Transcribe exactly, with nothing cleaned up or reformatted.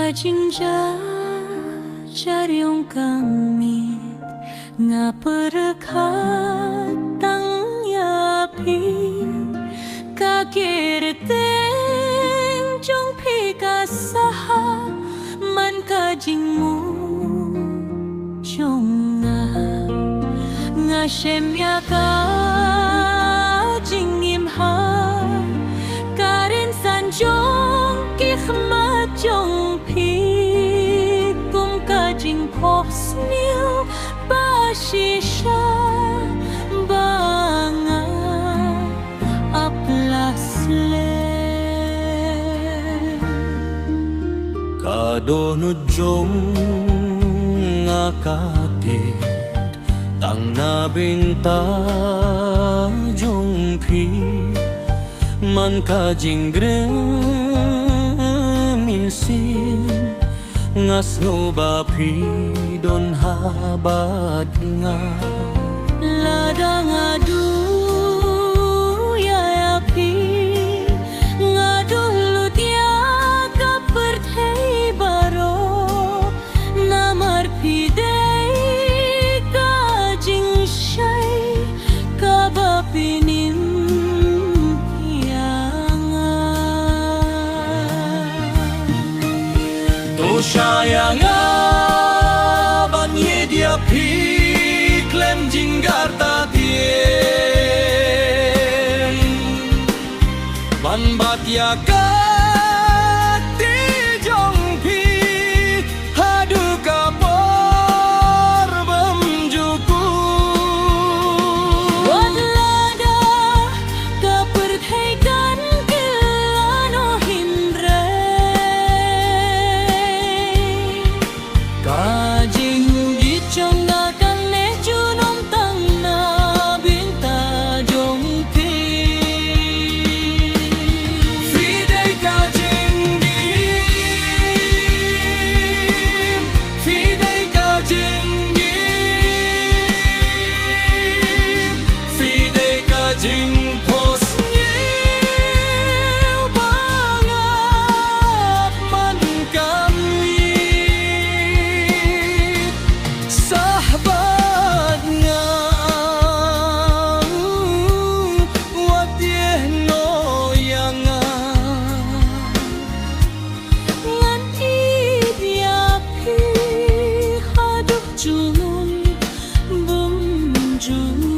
Ka jingjia jar ïong ka miet, nga pyrkhat tang ïa phi. Ka kyrteng jong phi ka sah man ka jingmut jong nga. Nga shem ïa ka jingim ha ka rynsan jong ki khmat jong phi, kum ka jingphohsniew ba shisha ba nga ap la slem. Ka dohnud jong nga ka tied tang na bynta jong phi. Man ka jingkreh mynsiem, nga sngew ba phi don ha bad nga. Lada nga duh ïa, ïa phi, nga duh lut ïa ka pyrthei baroh. Namar phi dei ka jingshai kaba pynim ïa nga. To shah ïa nga ban ïeit ïa phi khlem jingkarta tieng. Ban bat ïa ka kti jong phi haduh ka por bymjukut. Wat lada ka pyrthei kan kylla noh hynrei, ka jingïeit jong nga kan neh junom tang na bynta jong phi. Phi dei ka jingim, phi dei ka jingim, phi dei ka jingphohsniew ba nga ap man ka miet. Sah bad nga, wat ïehnoh ïa nga. Ngan ïeit ïa phi haduh junom bymjukut.